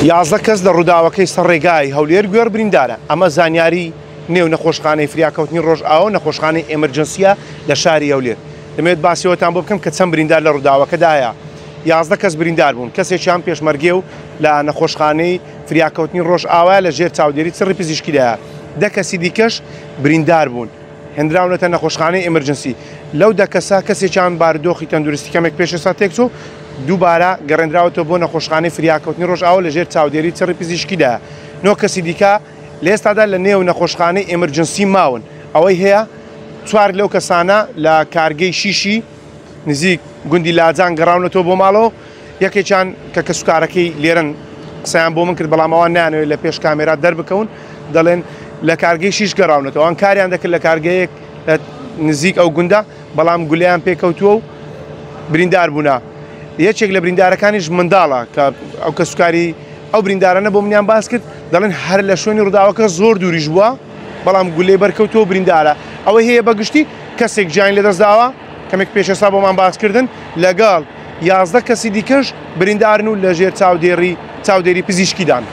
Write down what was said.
11 کەس لە ڕووداوەکەی سەر ڕێگای هەولێر گوێڕ بریندارە، ئەمە زانیاری نێو نەخۆشخانەی فریاکەوتنی ڕۆژئاوا و نەخۆشخانەی ئێمرجنسیە لە شاری هەولێر. دەمەوێت باسی ئەوەتان بۆ بکەم کە چەند بریندار لە ڕووداوەکەدا هەیە. 11 کەس بریندار بوون، کەسێکیان پێشمەرگەیە و لە نەخۆشخانەی فریاکەوتنی ڕۆژئاوایە لە ژێر چاودێری چڕی پزیشکیدایە. دە کەسی دیکەش بریندار بوون. هێنراونەتە نەخۆشخانەی ئێمرجنسی. لەو دە کەسە کەسێکیان بارودۆخی تەندروستی کەمێک پێش ئێستا تێکچوو، دووبارە گەڕێنراوەتەوە بۆ نەخۆشخانەی فریاکەوتنی ڕۆژئاوا لە ژێر چاودێری چڕی پزیشکیدایە. نۆ کەسی دیکە لە ئێستادا لە نێو نەخۆشخانەی ئێمرجنسی ماون. ئەوەی هەیە چوار لەو کەسانە لە کارگەی شیشی نزیک گوندی لاجان گەڕاونەتەوە بۆ ماڵەوە، یەکێکیان کە کەسوکارەکەی لێرەن قسەیان بۆ من کرد، بەڵام ئەوان نایانەوێت لە پێش کامێرا دەربکەون، دەڵێن لە کارگەی شیش گەڕاونەتەوە، ئەوان کاریان دەکرد لە کارگەیەک لە نزیک ئەو گوندە، بەڵام گولەیان پێکەوتووە و بریندار بوونە. یەکێک لە بریندارەکانیش منداڵە کە ئەو کەسوکاری ئەو بریندارانە بۆ منیان باس کرد، دەڵێن هەر لە شوێنی ڕووداوەکە زۆر دووریش بووە، بەڵام گولەی بەرکەوتووە و بریندارە. ئەوەی هەیە بە گشتی کەسێک گیانی لەدەستداوە، کەمێک پێش ئێستا بۆمان باس کردن، لەگەڵ 11 کەسی دیکەش بریندارن و لەژێر چاودێری چاودێری پزیشکیدان.